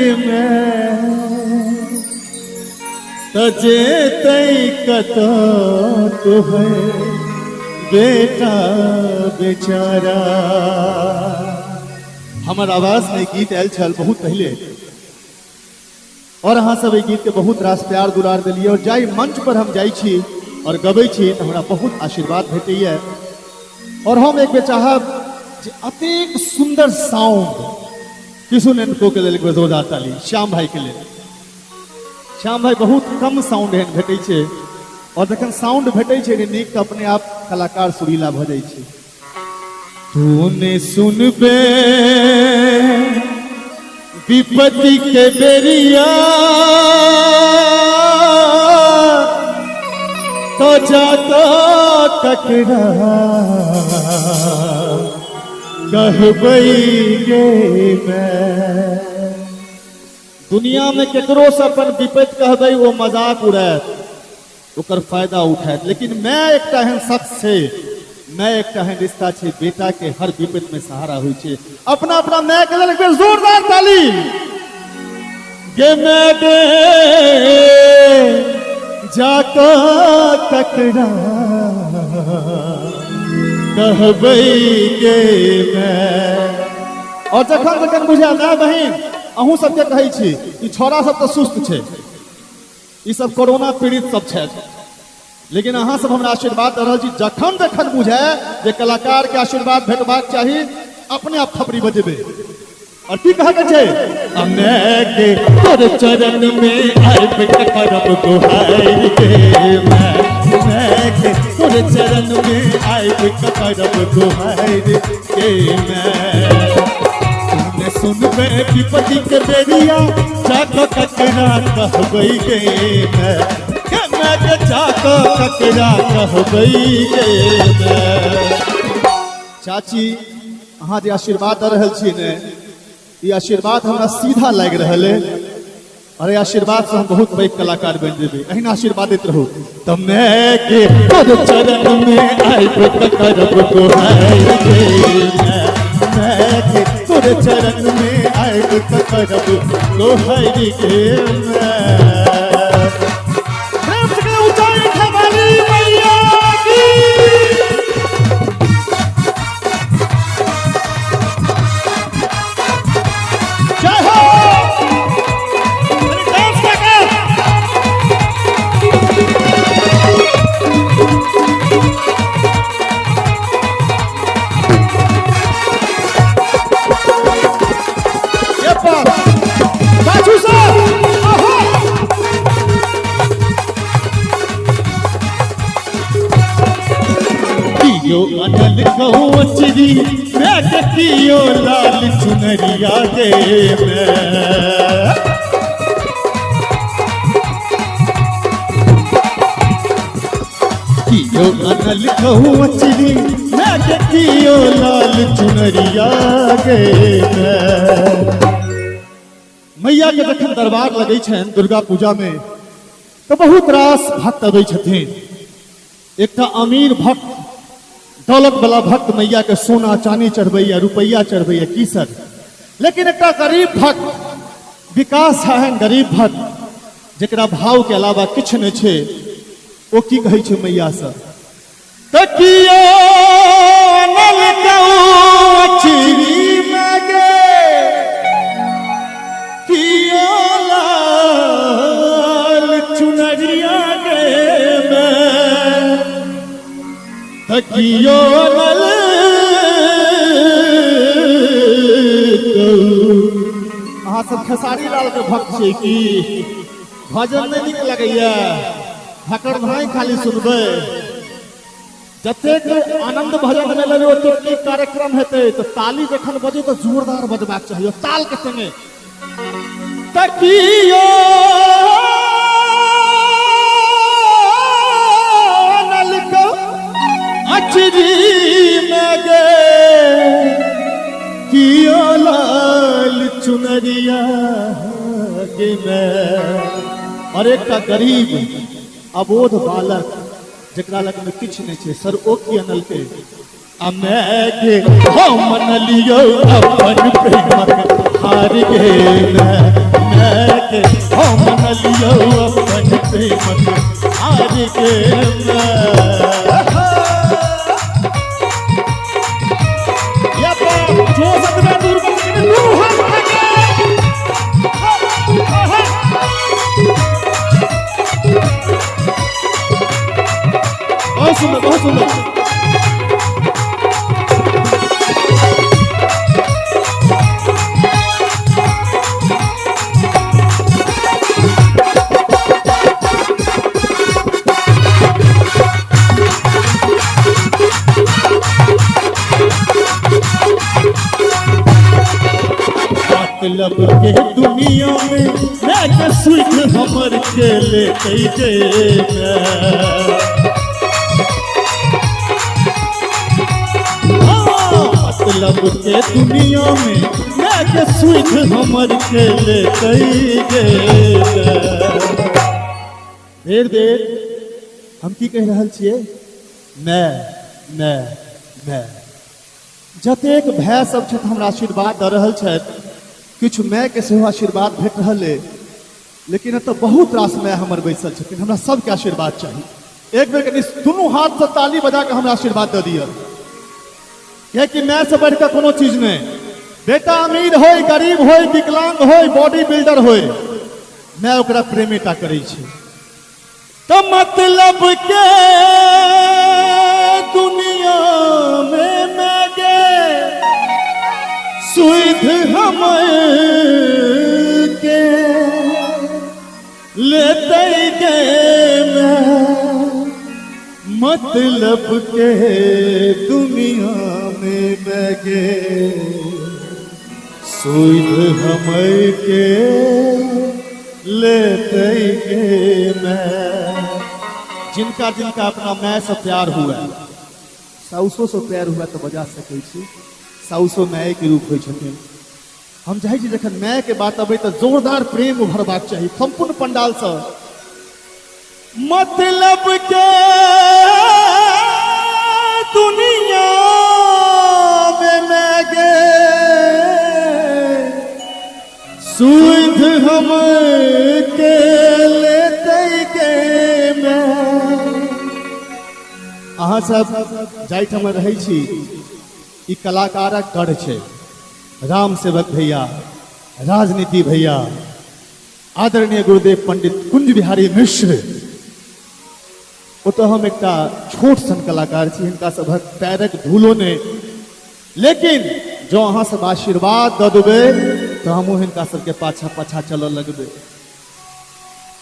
गे मैं तऽ जेतै कतऽ तोहर बेटा बेचारा। हमर आवाज में गीत आयल छल बहुत पहले और अहाँ सब एहि गीत के बहुत रास प्यार दुलार दिलियै और जाहि मंच पर हम जाइ छी और गबै छी तऽ हमरा बहुत आशीर्वाद भेटैया। और हम एक बेर चाहब जे अतेक सुंदर साउंड किशुन एंड को के लेल एक बेर जोरदार ताली श्याम भाई के लेल। श्याम भाई बहुत कम साउंड एहन भेटै छै और जखन साउंड भेटै छै ने नीक तऽ अपने आप कलाकार सुरीला भऽ जाइ छै। तू ने सुनबे विपत्ति के बेरिया तो जातो ककरा कहबै गे मैं। दुनिया में केकरो से अपन विपत्ति कहबै ओ मजाक उड़ायत, ओकर फायदा उठायत, लेकिन मैं एकटा एहन शख्स छै, मैं एकटा एहन रिश्ता छै, बेटा के हर विपत्ति में सहारा होइ छै। अपना अपना मैं के लेल एक बेर जोरदार ताली। गे मैं गे जाको ककरा कहबै गे मैं। और जखन जखन बुझाय माय बहिन अहूँ सबके कहै छी ई छौड़ा सब तऽ सुस्त छै, ई सब कोरोना पीड़ित सब छथि, लेकिन अहाँ सब हमरा आशीर्वाद दऽ रहल छी। जखन जखन बुझाय जे कलाकार के आशीर्वाद भेटबाक चाही अपने आप थपड़ी बजेबै। और की कहे के छै? हमे के तोर चरण में आबि के करब गुहारि के मैं, मैं के तोर चरण में आबि के करब गुहारि के मैं। तूने सुनबे विपत्ति के बेरिया जाको ककरा कहबै गे मैं, के मैं के जाको ककरा कहबै गे मैं। चाची अहाँ जे आशीर्वाद दऽ रहल छी ने, ई आशीर्वाद हमरा सीधा लागि रहल है और ई आशीर्वाद से हम बहुत पैघ कलाकार बनि जेबै। एहिना आशीर्वाद दैत रहू। तऽ मैं के तोर चरण में आबि कऽ करब गोहारि गे मैं, मैं के तोर चरण में आबि कऽ करब गोहारि गे मैं। प्रेम से कहियौ, ऊँचाई उठेवाली मैया की। जय हो। अरे डांस काका। ये पर बाजू सर। आहा। कियो अनल कौचरी मैं के कियो लाल चुनरिया गे मैं। कियो अनल कौचरी मैं के कियो लाल चुनरिया गे मैं। मैया के जखन दरबार लगै छनि दुर्गा पूजा में तऽ बहुत रास भक्त अबै छथिन। एकटा अमीर भक्त, दौलत वाला भक्त मैया के सोना चानी चढ़बैया, रुपैया चढ़बैया, की सर। लेकिन एकटा गरीब भक्त, विकास एहन गरीब भक्त जकरा भाव के अलावा किछु नहि छै, ओ की कहै छै मैया से? तकियो अनल कौचरी में गे कियो लाल चुनरिया गे मैं, तकियो अनल अहाँ सब खेसारी लाल के भक्त छियै की? भजन नहि नीक लगैया? हकर भाई खाली सुनबै। जतेक आनंद भजन में लेबै ओतेक नीक कार्यक्रम हेतै। तऽ ताली जखन बजे तऽ जोरदार बजबाक चाही ताल के संगे। तकियो नलको अचरी में गे कियो लाल चुनरिया गे मैं। और एकटा गरीब अबोध बालक जकरा लग में किछु नहि छै सर, ओ की अनलकै? आ मैं के हम मनलियौ अपन प्रेमक हार गे मैं, मैं के हम मनलियौ अपन प्रेमक हार गे मैं। ये बाप जो सदमे दूर बन के दूर हाथ फेंके। बहुत सुंदर, बहुत सुंदर। मतलब के दुनिया में मैं के सुख हमर के लेते गे मतलब के दुनिया में मैं के सुख हमर के लेते गे। देर देर हम की कह रहल छियै, मैं मैं मैं जतेक भाय सब छथि हमरा आशीर्वाद दऽ रहल छथि, किछु माय के सेहो आशीर्वाद भेट रहल अइ, लेकिन एतऽ बहुत रास माय हमर बैसल छथिन, हमरा सबके आशीर्वाद चाही। एक बेर कनि दुनू हाथसँ ताली बजा कऽ हमरा आशीर्वाद दऽ दिअ, कियाकि मायसँ बढ़ि कऽ कोनो चीज नहि। बेटा अमीर होय, गरीब होय, विकलांग होय, बॉडी बिल्डर होय, माय ओकरा प्रेमेटा करै छै। तऽ मतलब के दुनिया में मैं गे सुध हमर के लेते गे मैं, मतलब के दुनिया में मैं गे सुध हमर के लेते गे मैं। जिनका जिनका अपना my से प्यार हुआ, साउसो से प्यार हुआ तो बजा सकै छी, साउसो my के रूप होइ छथिन। हम चाहै छी जखन my के बात अबै तऽ जोरदार प्रेम उभरबाक चाही सम्पूर्ण पंडालसँ। मतलब के दुनिया में मैं गे सुध हम के लेते गे मैं। अहाँ सब जाहिठाम रहै छी ई कलाकारक गढ़ छै। राम सेवक भैया, राजनीति भैया, आदरणीय गुरुदेव पंडित कुंज बिहारी मिश्र, ओतऽ हम एकटा छोट सन कलाकार छी, हिनका सभक पैरक धूलो नहि, लेकिन जँ अहाँ सब आशीर्वाद दऽ देबै तऽ हमहूँ हिनका सबके पाछा पाछा चलऽ लगबै।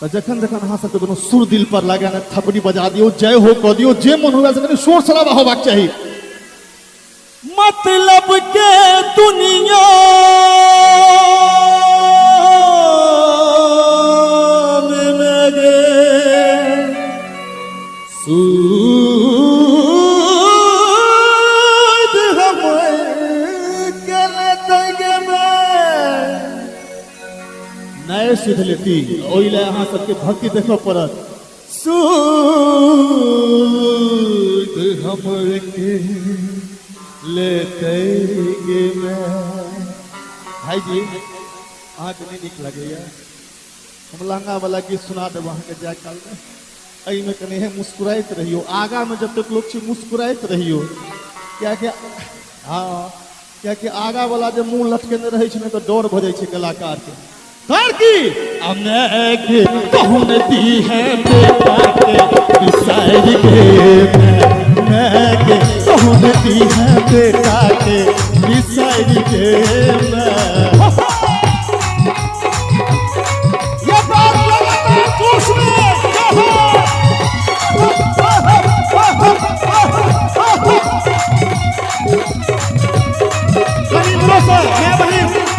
तऽ जखन जखन अहाँ सबके कोनो सुर दिल पर लागे ने, थपड़ी बजा दियौ, जय हो कऽ दियौ, जे मन हुए से कनि शोर शराबा होबाक चाही। मतलब के दुनिया में मेरे सूद हम के लेते गे मैं। नए सुध लेती, ओहि लए अहाँ सबके भक्ति देखऽ पड़त। सूद हमर के लेते गे मैं। भाईजी अहाँके नहि नीक लगैया? हम लहंगा वाला गीत सुना देब अहाँके जाय कालमे। एहिमे कनि एहन मुस्कुराइत रहियौ, आगामे जतेक लोक छै मुस्कुराइत रहियौ, कियाकि हँ कियाकि आगा वाला जे मुंह लटकेने रहै छै ने तऽ डर भऽ जाइ छै कलाकारके। तर की हमें के कहून दी है बेटा के बिसार के मैं के कहून दी है बेटा के बिसार के मैं। ये बात लगातार जोश में जय हो। कहीं भरोसा मैं बहिन जय हो।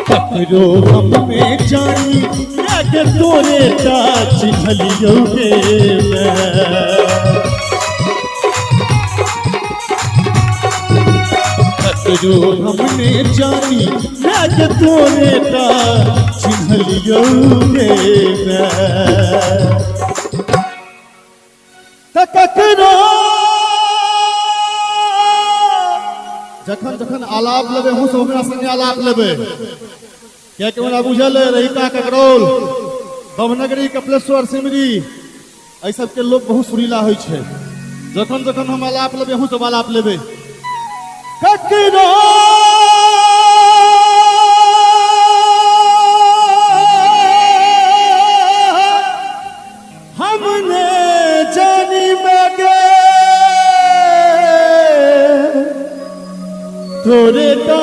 ककरो हम में जानी के तोरे टा चिन्हलियौ गे मैं। मैं। ककरो हमने जानी मैं के तोरे टा चिन्हलियौ गे मैं। त ककरो जखन जखन आलाप लेबै अहूँ सब हमरा संगे आलाप लेबै, कियाकि हमरा बुझल है रहिका ककरौल बमनगरी कपिलेश्वर सिमरी एहि सबके लोक बहुत सुरीला होइ छै। जखन जखन हम आलाप लेबै अहूँ सब आलाप लेबै। ककरो हमने जानी मगे तोरे ता।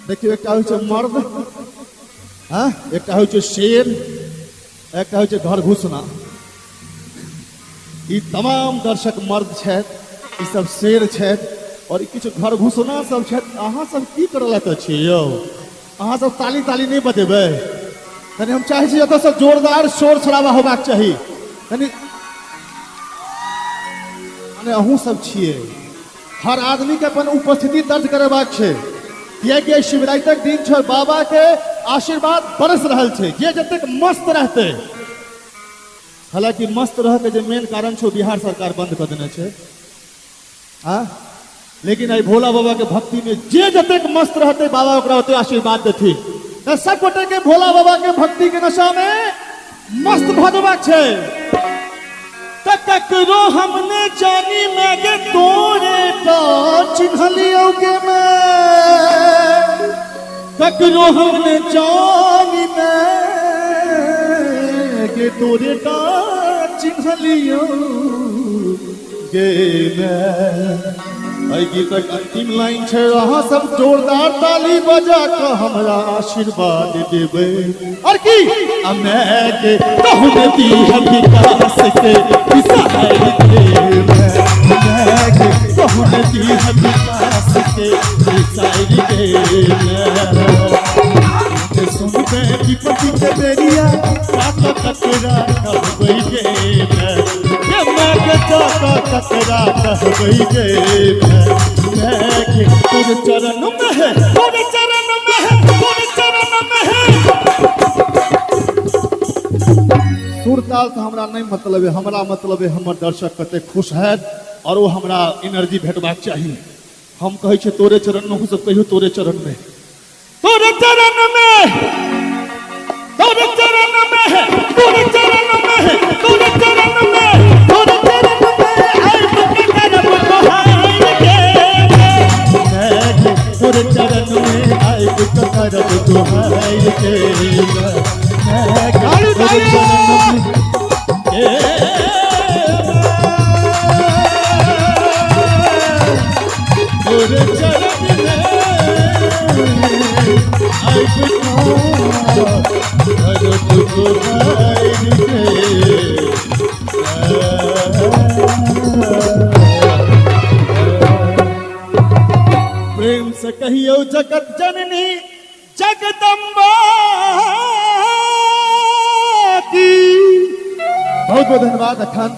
देखियौ एकटा होइ छै मर्द, हाँ, एकटा होइ छै शेर, एकटा होइ छै घर घुसना। ई तमाम दर्शक मर्द छथि, ई सब शेर छथि और किछु घर घुसना सब छथि। अहाँ सब की करऽ लए तऽ छी यौ? अहाँ सब ताली ताली नहि बजेबै? कनि हम चाहै छी एतऽसँ जोरदार शोर शराबा होबाक चाही कनि। मने अहूँ सब छियै, हर आदमी के अपन उपस्थिति दर्ज करेबाक छै, कियाकि एहि शिवरातिक दिन छै, बाबा के आशीर्वाद बरस रहल छै, जे जतेक मस्त रहतै। हालांकि मस्त रहके जे मेन कारण छै ओ बिहार सरकार बंद कऽ देने छै, आ लेकिन एहि भोला बाबा के भक्ति में जे जतेक मस्त रहते बाबा ओकरा ओते आशीर्वाद देथिन। तऽ सब गोटे के भोला बाबा के भक्ति के नशा में मस्त भऽ जेबाक छै। तऽ ककरो हमने जानी मैं के तोरे टा चिन्हलियौ गे मैं, ककरो हमने जानी मैं के तोरे टा चिन्हलियौ गे मैं। एहि गीतक अंतिम लाइन छै, अहाँ सब जोरदार ताली बजा कऽ हमरा आशीर्वाद देबै और की आ मैं के कहूँ दी हम विकास के बिसार के मैं के कहूँ दी हम विकास के बिसार के मैं। सुनबे विपत्ति के बेरिया काका ककरा कहबै गे मैं, ये मैं के काका ककरा कहबै गे मैं। मैं के तोर चरण में है, तोर चरण में है, तोर चरण में है। सुर ताल से हमरा नहीं मतलब है, हमरा मतलब है हमर दर्शक कते खुश है और वो हमरा एनर्जी भेटबाक चाही। हम कहै छियै तोरे चरण में, सब कहियो तोरे चरण में, तोरे चरण में, तोरे चरण में है, तोरे चरण में है, तोरे चरण में, तोरे चरण में आइब के करब गोहाई के मैं, तोरे चरण में आइब के करब गोहाई के मैं, तोरे चरण में तोरे चरण में आइब करब गोहाई के। प्रेम से कहियो जगत जननी जगदम्बा की। बहुत बहुत धन्यवाद। अखन